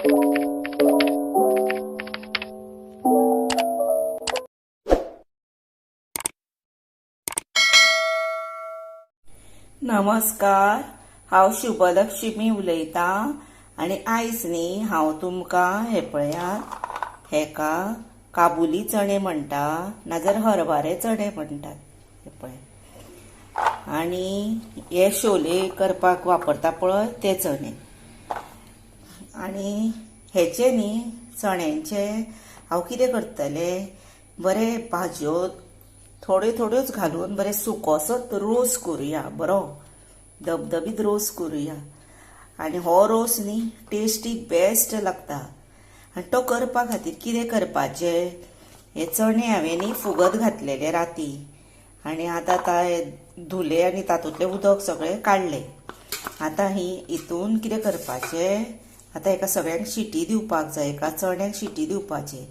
नमस्कार, हांव शुभलक्ष्मी उलयतां आनी आयज न्ही हांव तुमकां हे पळयात हेका काबुली चणे म्हणटा, नाजाल्यार हरभरे चणे म्हणटात हे पळय. आनी हे शोले करपाक वापरता पळय ते चणे. आनी हेचे न्ही चण्यांचे हांव कितें करतलें, बरे भाजयो थोड्यो थोड्योच घालून बरे सुकोसोच रोस करुया, बरो धबधबीत रोस करुया. आनी हो रोस न्ही टेस्टी बेस्ट लागता. आनी तो करपा खातीर कितें करपाचें, हे चणे हांवें न्ही फुगत घातलेले राती आनी आतां ते धुले आनी तातूंतलें उदक सगळें काडलें. आतां ही हितून कितें करपाचें, आतां हेका सगळ्यांक शिटी दिवपाक जाय. एका चण्याक शिटी दिवपाचें,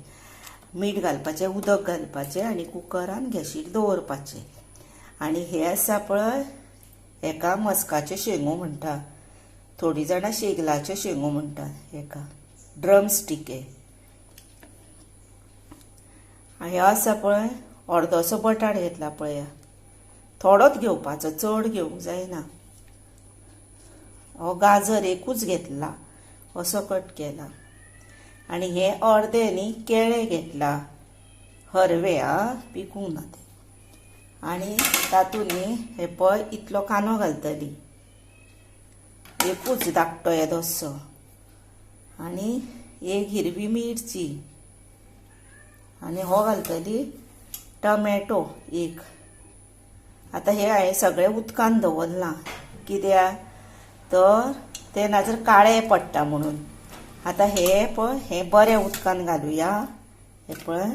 मीठ घालपाचें, उदक घालपाचें आनी कुकरान गॅशीर दवरपाचें. आनी हे आसा पळय हेका मस्काच्यो शेंगो म्हणटा, थोडीं जाणां शेगलाच्यो शेंगो म्हणटा. हेका ड्रम स्टीक. हे आसा पळय अर्दोसो बटाट घेतला पळया, थोडोच घेवपाचो, चड घेवंक जायना. हो गाजर एकूच घेतला, असो कट केला. आनी हे अर्दे न्ही केळे घेतला, हरवे आ, पिकूंक ना ते. आनी तातूंत न्ही हे पळय इतलो कांदो घालतली, एकूच धाकटो येदोसो. आनी एक हिरवी मिरची, आनी हो घालतली टमॅटो एक. आतां हे हांवें सगळें उदकान दवरलां, कित्याक तर ते नाजाल्यार काळे पडटा म्हणून. आतां हे पळय हे बरें उदकान घालुया हे पळय,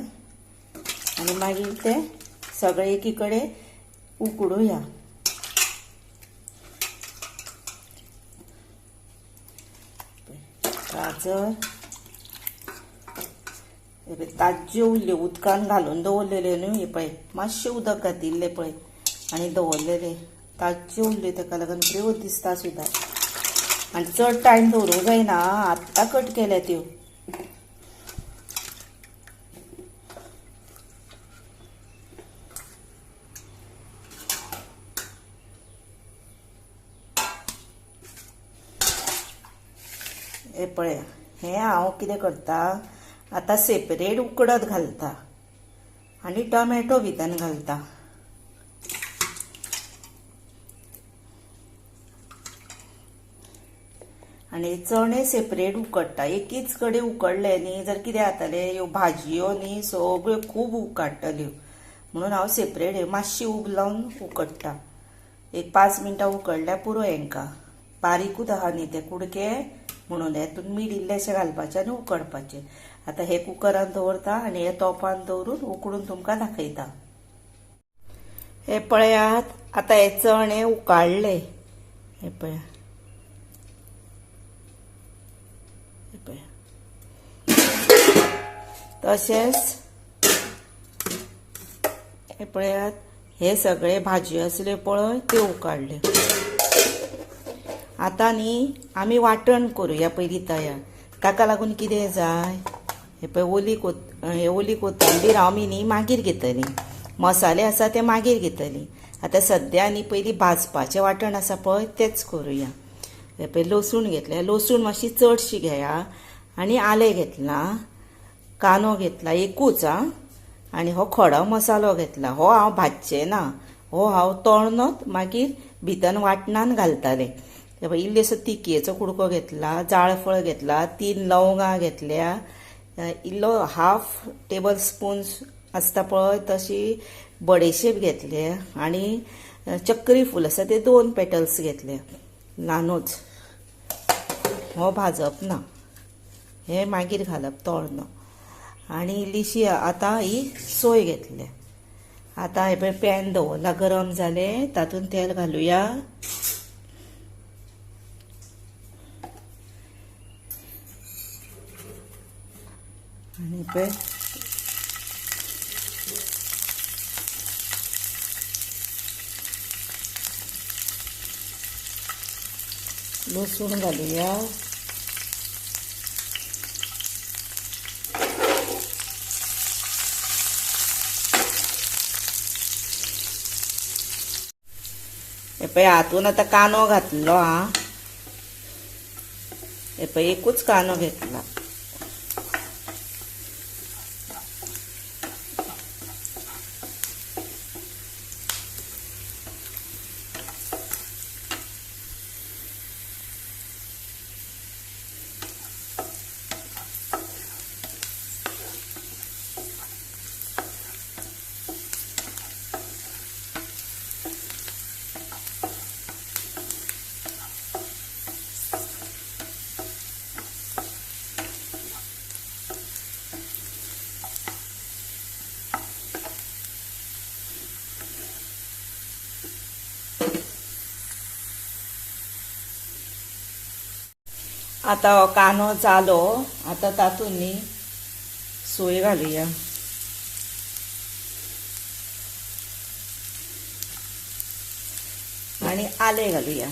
आनी मागीर ते सगळे एकी कडेन उकडुया. गाजर ताज्यो उरल्यो, उदकान घालून दवरलेल्यो न्हू हे पळय, मातशें उदक घातिल्लें पळय आनी दवरलेले, ताज्यो उरल्यो, ताका लागून बऱ्यो दिसता सुद्दां. आनी चड टायम दवरूंक जायना, आत्तां कट केल्या त्यो. हे पळया हें हांव कितें करता, आतां सेपरेट उकडत घालता आनी टोमॅटो भितर घालता. आनी चणे सेपरेट उकडटा, एकीच कडेन उकडले न्ही जर कितें जातलें, ह्यो भाजयो न्ही सगळ्यो खूब उकडटल्यो, म्हणून हांव सेपरेट ह्यो मातशी उब लावन उकडटा. एक 5 मिनटां उकडल्यार पुरो हेंकां, बारीकूच आहा न्ही ते कुडके, म्हणून हेतून मीठ इल्लेशें घालपाचें आनी उकडपाचें. आतां हे कुकरान दवरता आनी हे तोपान दवरून उकडून तुमकां दाखयता. हे पळयात आतां हे चणे उकाडले, हे पळया हे पळया. तशेंच हे पळयात हे सगळे भाजयो आसल्यो पळय त्यो उकाडल्यो. आतां न्ही आमी वांटण करुया पयलीं तयार. ताका लागून कितें जाय, हे पळय ओली कोथंबीर आमी न्ही मागीर घेतली, मसाले आसा ते मागीर घेतली. आतां सद्या न्ही पयलीं भाजपाचें वांटण आसा पळय तेच करुया. हे पळय लसूण घेतलें, लसूण मातशी चडशी घेया, आनी आलें घेतलां, कांदो घेतला एकूच आ, आनी हो खडो मसालो घेतला. हो हांव भाजचें ना, हो हांव तळणत मागीर भितर वांटणान घालतालें. हे पळय इल्लेसो तिखयेचो कुडको घेतला, जाळफळ घेतला, 3 लवंगां घेतल्या, इल्लो हाफ टेबल स्पून आसता पळय तशी बडेशेप घेतले, आनी चक्री फूल आसा ते 2 पेटल्स घेतले ल्हानूच. हो भाजप ना, हे मागीर घालप तळणो. आनी इल्लीशी आतां ही सोय घेतल्या. आतां हे पळय पॅन दवरला, गरम जालें, तातूंत तेल घालुया. आनी पळय लसूण घालुया, हे पळय हातून आतां कांदो घातलो हा. हे पळय एकूच कांदो घेतला. आतां हो कांदो जालो. आतां तातूंत न्ही सोय घालुया. आनी आलें घालुया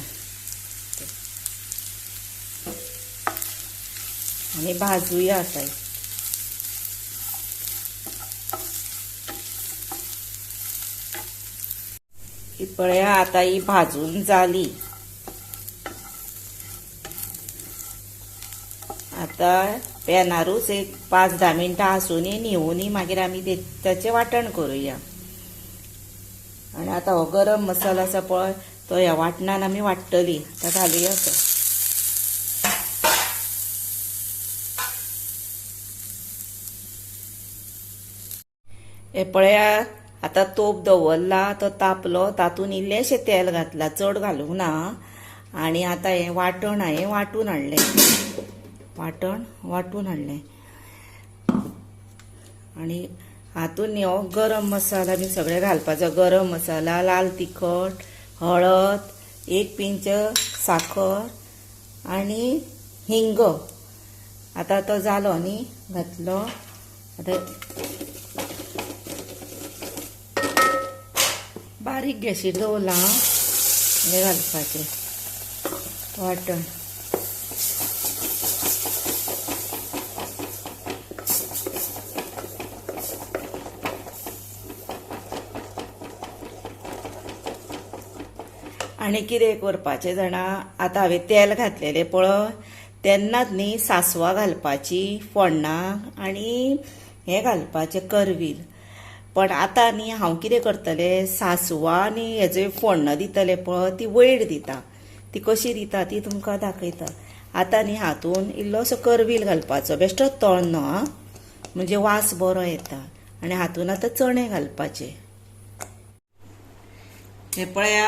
आनी भाजुया आतां. ही पळया आतां ही भाजून जाली. आतां पॅनारूच एक 5-10 मिनटां आसूनी न्हिवूनी मागीर आमी ताचें वांटण करुया. आनी आतां हो गरम मसालो आसा पळय तो ह्या वांटणान आमी वांट्टली. आतां घालुया तो. हे पळया आतां तोप दवरला, तो तापलो, तातूंत इल्लेंशें तेल घातलां, चड घालूंक ना. आनी आतां हें वांटण हांवें वांटून हाडलें. वांटण वांटून हाडलें. आनी हातूंत हो गरम मसाला बी सगळें घालपाचो. गरम मसाला, लाल तिखट, हळद, 1 पिंच साखर आनी हिंग. आतां तो जालो न्ही घातलो. आतां बारीक गॅसीर दवरला हें घालपाचें वांटण. आनी कितें करपाचें जाणा, आतां हांवें तेल घातलेलें पळय तेन्नाच न्ही सांसवां घालपाची फोण्णाक आनी हें घालपाचें करवील. पण आतां न्ही हांव कितें करतलें, सांसवां आनी हेजे फोण्णां दितलें पळय ती वयर दिता, ती कशी दिता ती तुमकां दाखयता. आतां न्ही हातून इल्लोसो करवील घालपाचो, बेश्टोच तळनो आं, म्हणजे वास बरो येता. आनी हातून आतां चणे घालपाचे. हे पळया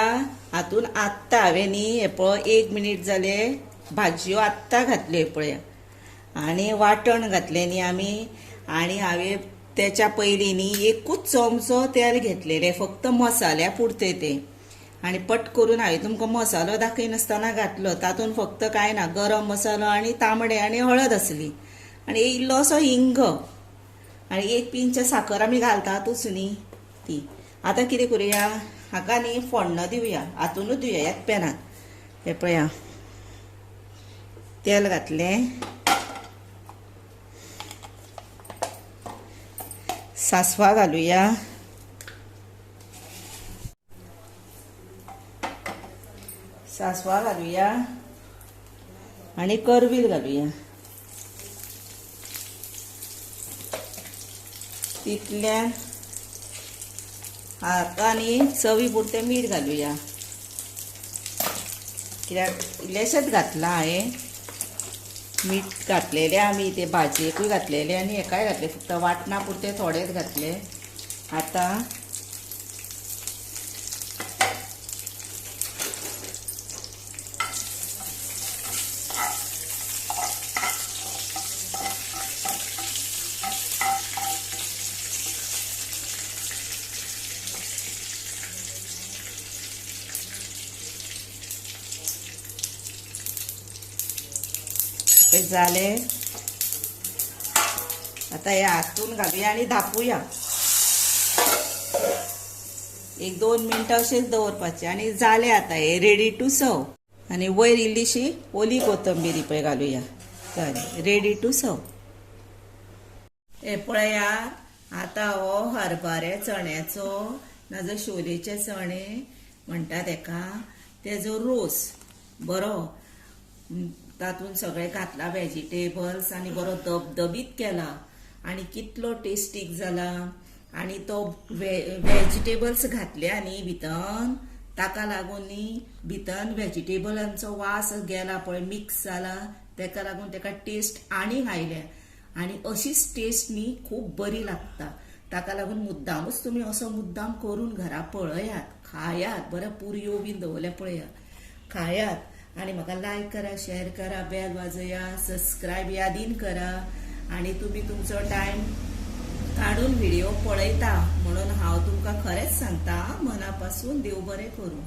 हातून आत्तां हांवें न्ही हे पळय 1 मिनीट जालें भाजयो आत्तां घातल्यो हे पळया. आनी वांटण घातलें न्ही आमी. आनी हांवें तेच्या पयलीं न्ही एकूच चमचो तेल घेतलेलें, फक्त मसाल्या पुरतें तें. आनी पट करून हांवें तुमकां मसालो दाखयनासतना घातलो. तातूंत फक्त कांय ना, गरम मसालो आनी तांबडे आनी हळद आसली आनी इल्लोसो हिंग आनी 1 पिंच साखर आमी घालतातूच न्ही ती. आतां कितें करुया, हाका न्ही फोण्णां दिवया, हातूनच दिवया ह्याच पॅनान. हें पळया तेल घातलें, सांसवां घालुया, सांसवां घालुया आनी करवील घालुया. तितल्यान हाका न्ही चवी पुरतें मीठ घालुया, कित्याक इल्लेशेंच घातलां हांवें मीठ घातलेलें आमी ते भाजयेकूय घातलेलें आनी हेकाय घातलें, फक्त वांटणा पुरतें थोडेंच घातलें. आतां जालें. आतां हें हातून घालुया आनी धापुया. 1-2 मिनटां अशेंच दवरपाचें आनी जालें आतां हें रेडी टू सर्व. आनी वयर इल्लीशी ओली कोथंबीर पळय घालुया. जालें रेडी टू सर्व. हें पळया आतां हो हरभऱ्या चण्याचो नाजाल्यार शोलेचे चणे म्हणटा तेका, तेजो रोस बरो, तातूंत सगळें घातला वेजिटेबल्स आनी बरो दबदबीत केला आनी कितलो टेस्टीक जाला. आनी तो वेजिटेबल्स घातल्या न्ही भितर, ताका लागून न्ही भितर वेजिटेबलांचो वास गेला पळय, मिक्स जाला, ताका लागून ताका टेस्ट आनीक आयल्या आनी अशीच टेस्ट न्ही खूब बरी लागता. ताका लागून मुद्दामूच तुमी असो मुद्दाम करून घरा पळयात, खायात, बऱ्यो पुरयो बीन दवरल्या पळयात, खायात आनी म्हाका लायक करा, शेअर करा, बेल वाजया, सबस्क्रायब यादीन करा. आनी तुमी तुमचो टायम काडून व्हिडिओ पळयता म्हणून हांव तुमकां खरेंच सांगता, मना पासून देव बरें करूं.